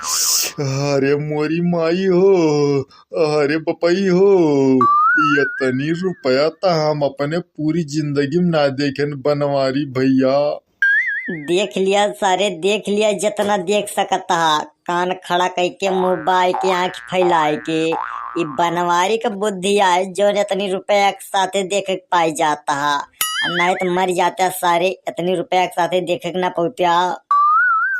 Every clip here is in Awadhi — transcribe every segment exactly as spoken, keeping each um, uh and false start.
अरे मोरी माई हो, अरे बपई हो, यतनी रुपया त हम अपने पूरी जिंदगी में ना देखेन बनवारी भइया। देख लिया सारे, देख लिया, जतना देख सकत हा। कान खड़ा कइके, मुँह बाय के, आँख फैलाय के, ई बनवारी क बुद्धि आय, जौन एतनी रुपया क साथे देखे क पाइ जात हा। नाहीं त मरि जात्या सारे, एतनी रुपया क साथे देखे क ना पउत्या।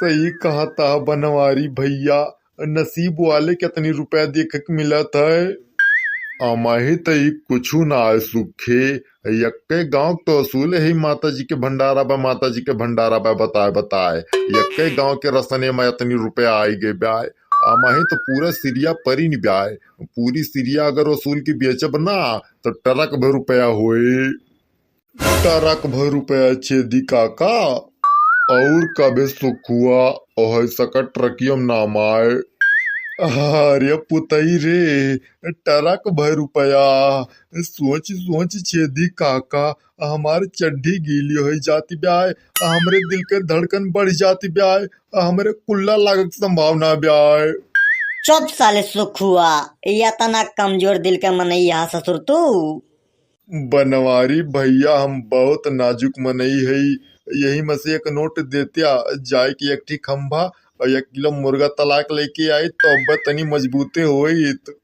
सही कहत हा बनवारी भइया, नसीब वाले क एतनी रुपया देखे क मिलत है। अमही त ई कुछु ना आय सुखे, यक्के गाँव क त असूल है माता जी के भंडारा बा, माता जी के भंडारा बा, बताय बताय। यक्के गाँव के रसने में एतनी रुपया आइ गए ब्याय। अमही त पूरा सिरिया परिन ब्याय। पूरी सिरिया अगर असूल के बेचब ना, त ट्रक भर रुपया होए। ट्रक भर रुपया छेदी काका। अउर कबे सुखुआ, ओहै सका ट्रकियम नाम आय। अरे पुतई रे, ट्रक भर रुपया। सोच सोच छेदी काका, हमार चड्ढी गीली होइ जाती ब्याय, हमरे दिल के धड़कन बढ़ जाती ब्याय, हमरे कुल्ला लागक संभावना ब्याय। चुप साले सुखुआ, यतना कमजोर दिल के मनई हा ससुर तू। बनवारी भइया, हम बहुत नाजुक मनई हई, यही में से एक नोट देत्या, जाय के एक ठी खंभा अउर एक किलो मुर्गा तलाक लइके आई, तब तनी मजबूते होइत।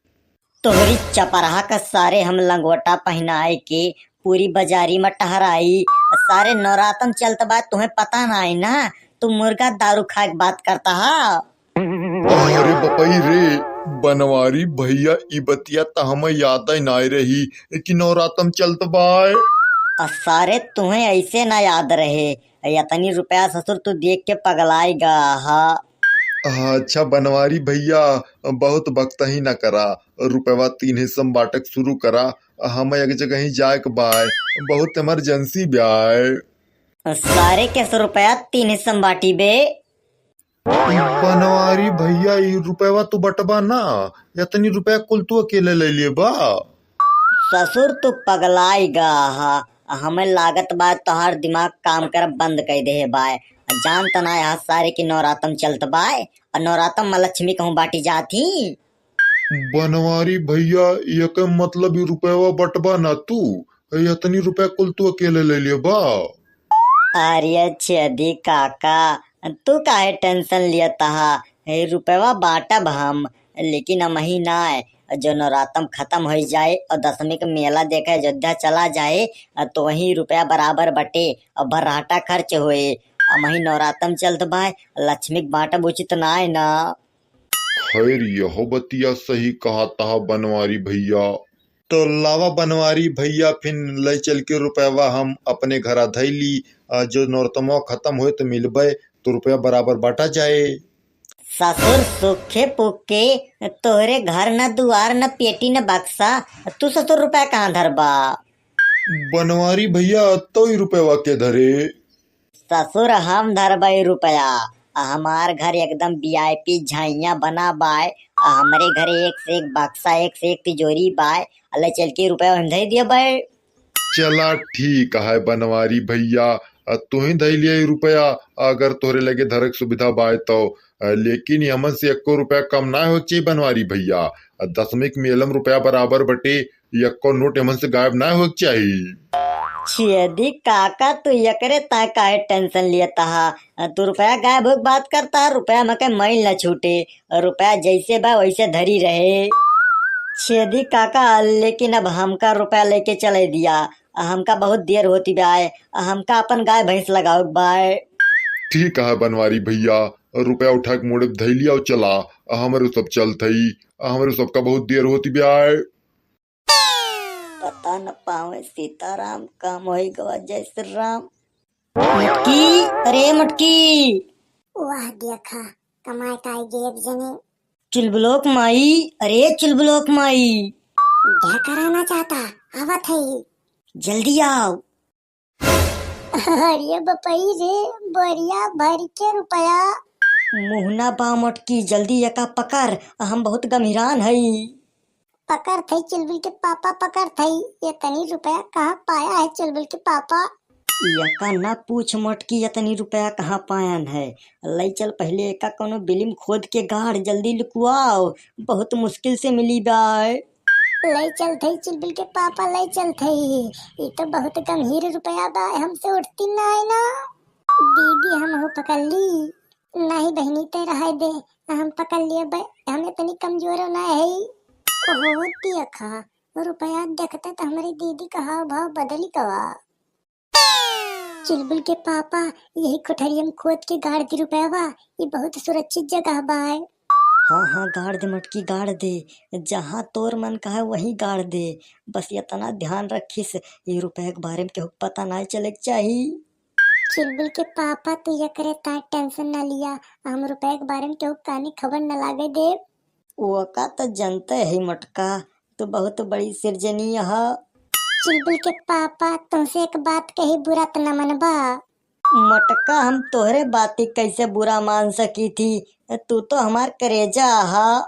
तोहरी चपराहा क सारे हम लंगोटा पहिनाय के पूरी बजारी में टहराई। सारे नवरातन चलत बा, तुहें पता नाहीं ना, तू मुर्गा दारू खाय के बात करत हा। अरे बपई रे, बनवारी भइया, ई बतिया त हमें याद ही नाय रही कि नवरातम चलत बाय। अ सारे तुहें अइसे ना याद रहे, यतनी रुपया ससुर तू देख के पगलाय गा हा। अच्छा बनवारी भइया, बहुत बकतही ना करा, रुपयवा तीन हिस्सा में बांटक शुरू करा, हमें एक जगह ही जाए के बाय, बहुत emergency ब्याय। सारे के सौ रुपया तीन हिस्सा में बांटी बे। बनवारी भइया, ई रुपयवा तू बटबा ना, एतनी रुपया कुल तू अकेले ले लिए बा। ससुर तू पगलाय गा हा, हमें लागत बा तोहार दिमाग काम करब बंद कर देहे बाय। जानत ना हा सारे की नवरातम चलत बाय, अ नवरातम में लक्ष्मी कहूँ बांटी जात ही। बनवारी भइया, एकर मतलब ई रुपयवा बटबा ना तू, एतनी रुपया कुल तू अकेले ले लिए बा। अरे छेदी काका, तू काहे tension लियत हा? हे रुपयवा बांटब हम, लेकिन अमही नाय। जो नवरातम खतम होइ जाए अउर दसमी के मेला देखे अयोध्या चला जाए, अ, तो वही रुपया बराबर बटे अउर भर्राटा खर्च होए। अमही नवरातम चलत बाय, लक्ष्मी के बांटब उचित नाय ना। खैर, यहो बतिया सही कहत हा बनवारी भइया। तो लावा बनवारी भइया, फिन लइ चल के रुपयवा हम अपने घरा धइ ली, आ, जो नौरतमवा खतम होए तो मिलबे, तो रुपया बराबर बांटा जाए। ससुर सूखे पुके, तोहरे घर न दुआर, न पेटी, न बक्सा, तू ससुर रुपया कहाँ धरबा? बनवारी भइया, तो ई रुपयवा के धरे? ससुर, हम धरबई रुपया। हमार घर एकदम V I P झाइया बना बाय। हमरे घरे एक से एक बक्सा, एक से एक तिजोरी बाय। ले चल के रुपया हम धइ दिया बाय। चला ठीक है बनवारी भइया, अ, तुही धइ लिया ई रुपया, अगर तोहरे लगे धरक सुविधा बाय तो। अ, लेकिन हमन से एको रुपया कम ना होए के चाहिए बनवारी भइया। अ, दसमी के मेलम रुपया बराबर बटे, यक्को नोट एमन से गायब ना होए के चाही। छेदी काका, तू एकरे ता काहे tension लियत हा? तू रुपया गायब होए के बात करता, रुपया में के मैल ना छूटे, रुपया जैसे बा वैसे धरी रहे। छेदी काका, लेकिन अब हमका रुपया लेके चले दिया, हमका बहुत देर होती बा, हमका अपन गाय भैंस लगावे के बा। ठीक है बनवारी भइया, रुपया उठा के मोड़े धैलिया और चला, हमरे सब चलत हई, हमरे सबका बहुत देर होती बा। पता न पावे सीताराम, काम होई गवा जय श्री राम। मटकी, अरे मटकी। वाह देखा, कमाए का आई गए एक जने। चुलबुलोक माई, अरे चुलबुलोक माई। क्या कराना चाहता? आवत है। जल्दी आओ। अरे बपई रे, बोरिया भर के रुपया। मुहना बा मटकी, जल्दी एका पकड़, हम बहुत गंभीरान हई। पकड़ थई चुलबुल के पापा, पकड़ थई। ये तनी रुपया कहाँ पाया है चुलबुल के पापा? एका ना पूछ मोटकी, इतनी रुपया कहाँ पायन है। लई चल पहिले एका कौनो बिलिम खोद के गाड़, जल्दी लुकवाओ, बहुत मुश्किल से मिली बाय। लई चलत हई चुलबुल के पापा, लई चलत हई। ई तो बहुत गंभीर रुपया बा, हमसे उठती नाय ना। दीदी हम हो पकड़ ली। नाही बहिनी, ते रहे दे, हम पकड़ लिए बे, हम इतनी कमजोर ना है। ओहो, देखा, रुपया देखते तो हमरी दीदी का हाव भाव बदली गवा। चुलबुल के पापा, यही कोठरिया में खोद के गाड़ दी रुपया बा, ये बहुत सुरक्षित जगह बा। हाँ, हाँ, गाड़ दे मोटकी, गाड़ दे, जहाँ तोर मन कहे वहीं गाड़ दे। बस इतना ध्यान रखिस, ये रुपया के बारे में केहू के पता ना चले के चाही। चुलबुल के पापा, तू एकरे ता टेंशन ना लिया, हम रुपया के बारे में केहू कानी खबर न लागे देब। ओका त जनते है मोटका, तू बहुत बड़ी सिरजनीय ह। चुलबुल के पापा, तुमसे एक बात कही, बुरा त न मनबा? मोटका, हम तोहरे बाती कैसे बुरा मान सकी थी? तू तो हमार करेजा ह।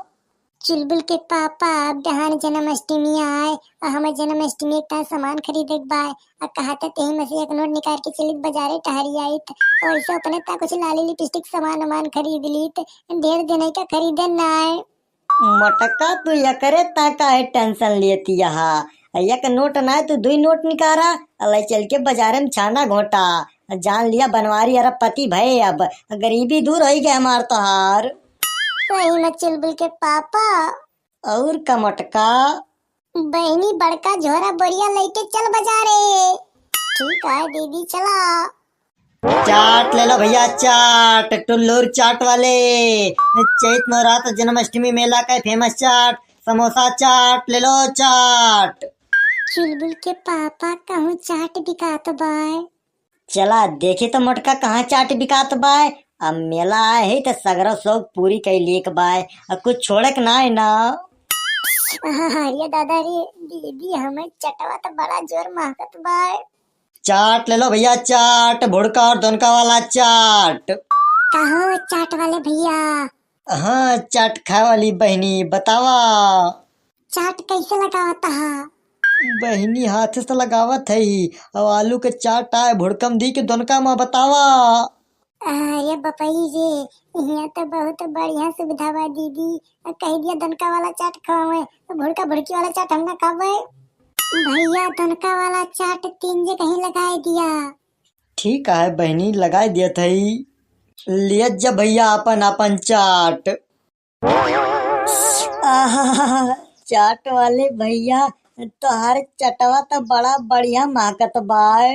चुलबुल के पापा, बिहान जन्माष्टमी आए, और हमें जन्माष्टमी का सामान खरीदे के बाय, और कहा था तेही में से एक नोट निकाल के चलित बाजारे टहरी आइत, और इसे अपने ता कुछ लाली लिपस्टिक सामान वामान खरीद लीत, ढेर दिन का खरीदे ना आए। मोटका, तू एकरे ता काहे टेंशन लेती हा? एक नोट ना, तू दुई नोट निकारा, अले चल के बाजारे में छाना घोटा, जान लिया बनवारी अरबपति भये, अब गरीबी दूर होई गए हमार तोहार। सही में चुलबुल के पापा। और का मोटका? बहिनी, बड़का झोरा बोरिया लेके चल बाजारे। ठीक है दीदी, चला। चाट ले लो भैया, चाट, टुल्लूर चाट वाले। चैत नवरात्र जन्माष्टमी मेला का फेमस चाट, समोसा चाट, ले लो चाट। चुलबुल के पापा, कहूँ चाट बिकात बाय? चला देखी तो मोटका, कहाँ चाट बिकात बाय। अब मेला आए है तो सगरो शौक पूरी कई लेक बाय, अब कुछ छोड़े के ना है ना। अरे दादा रे, दीदी, हमें चटवा तो बड़ा जोर महकत बाय। चाट ले लो भैया, चाट, भुड़का और दोनका वाला चाट। कहो चाट वाले भैया। हाँ, चाट खाए वाली बहिनी, बतावा। चाट कैसे लगावत हा? बहिनी, हाथ से लगावत है, और आलू के चाट आए, भुड़कम दी के दोनका मा बतावा। अरे बपई रे, यहाँ तो बहुत बढ़िया सुविधा बा दीदी। कह दिया दोनका वाला चाट खवावे, भुड़का भुड़की वाला चाट हम ना खावे। भैया, दोनका वाला चाट तीन जे कहीं लगाए दिया। ठीक है बहिनी, लगाए दिया थई। लियत जा भैया अपन अपन चाट। आहा, चाट वाले भैया, तोहार चटवा तो बड़ा बढ़िया महकत बाय।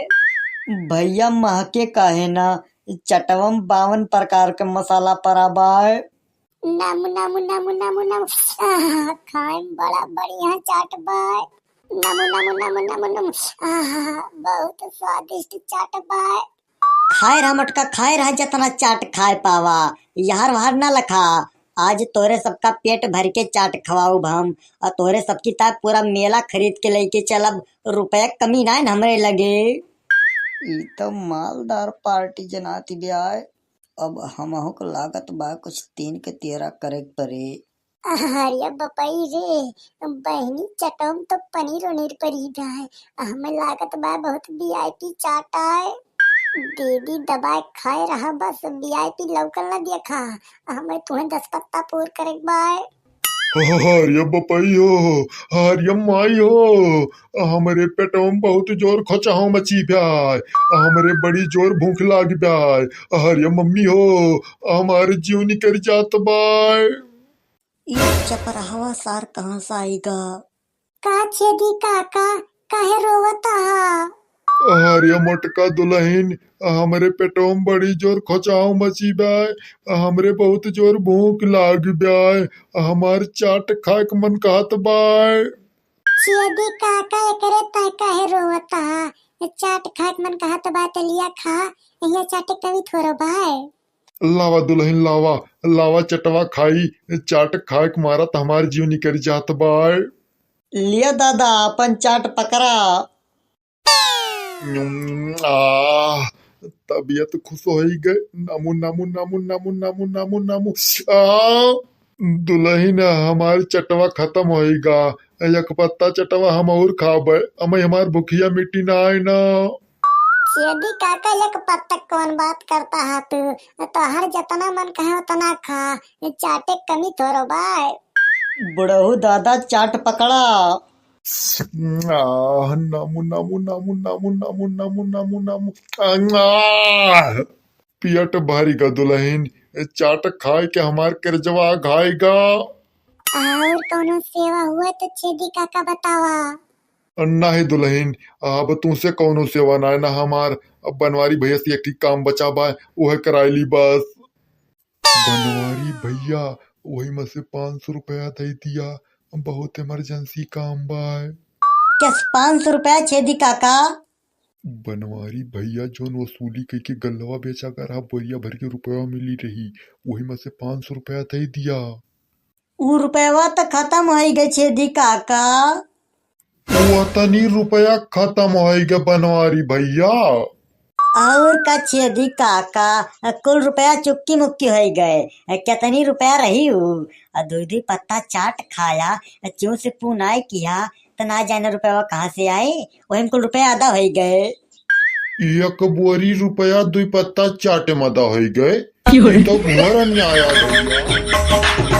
भैया, महके काहे ना, चटवा में बावन प्रकार के मसाला परा बाय। नम, नम, नम, नम, नम। आहा, खाए में बड़ा बढ़िया चाट बाय। नम, नम, नम, नम, नम। आहा, बहुत स्वादिष्ट चाट बाय। खाए रहा मोटका, खाए रहा, जितना चाट खाए पावा, यार वार ना लखा। आज तोरे सबका पेट भर के चाट खवाउब हम, और तोरे सबकी ता पूरा मेला खरीद के लेके चलब। रुपया कमी ना है हमरे लगे। ई तो मालदार पार्टी जनाती ब्याय। अब हमहू के लागत बा कुछ तीन के तेरा करे के पड़े। अरे बपई रे, बहिनी चटवा में तो पनीर उनीर परी बा है। हमें लागत बा बहुत वीआईपी चाट आए। दीदी दबाए खाए रहा बस, वीआईपी लौकल ना देखा। हमें तुहें दस पत्ता पूर करे के बाय। अरे बपई हो, अरे माई हो, हमरे पेटवा में बहुत जोर खोचाव मची बा। हमरे बड़ी जोर भूख लाग बा। अरे मम्मी हो, हमार जीव निकल जात बाय। ई चपरहवा सार कहाँ से आइगा? का छेदी काका, काहे रोवत हा? अरे मोटका दुलहिन, हमरे पेटवा में बड़ी जोर खोचाव मची बा, हमरे बहुत जोर भूख लाग बा, हमार चाट खाए के मन कहत बा। छेदी काका, एकरे तय काहे रोवत हा? चाट खाए के मन कहत बा त लिया खा, यहाँ चाटे कमी थोड़ो बा। लावा दुलहिन, लावा, लावा चटवा खाई, चाट खाए के मारा त हमार जीव निकल जात बाय। लिया दादा, अपन चाट पकड़ा। नुम, आ, तबीयत खुश होई गए। नामू, नामू, नामू, नामू, नामू, नामू, नामू। आ, दुलहिन, हमार चटवा खत्म होई गा। एक पत्ता चटवा हम और खाबे, हमें हमार भुखिया मिटी ना आए ना। छेदी काका, एक पत्ता कौन बात करता है तू? तोहर जितना मन कहे उतना खा, ये चाटे कमी थोड़ो बाय। बुढ़ऊ दादा, चाट पकड़ा। आह, नामू, नामू, नामू। आह, पेट भरी गा दुलहिन, ये चाट खाए के हमार करजवा घाएगा। और कौनो सेवा हुआ तो छेदी काका बतावा। नाहीं दुलहिन, अब तुमसे कौनो सेवा नाय ना हमार। अब बनवारी भैया से एक ठी काम बचा बा, उहे कराई ली बस। बनवारी भैया, वही में से पाँच सौ रुपया दे दिया, बहुत इमरजेंसी काम बा। कस पाँच सौ रुपया छेदी काका? बनवारी भैया, जौन वसूली कइके गल्लवा बेचा कर हा, बोरिया भर के रुपया मिली रही, वही में से पाँच सौ रुपया दे दिया। ऊ रुपयवा त खतम होइ गए छेदी काका। वो तनी रुपया खतम होइ गए बनवारी भैया। और का छेदी काका, कुल रुपया चुक्की मुक्की होइ गए। कितनी रुपया रही ऊ? आ दुई दुई पत्ता चाट खाया, चूं से पूनाई किया, त ना जाने रुपया कहाँ से आए, वही में कुल रुपया आधा होइ गए। एक बोरी रुपया दुई पत्ता चाटे में आधा होइ गए। क्यों रे? ई तो घोर अन्याय है भैया।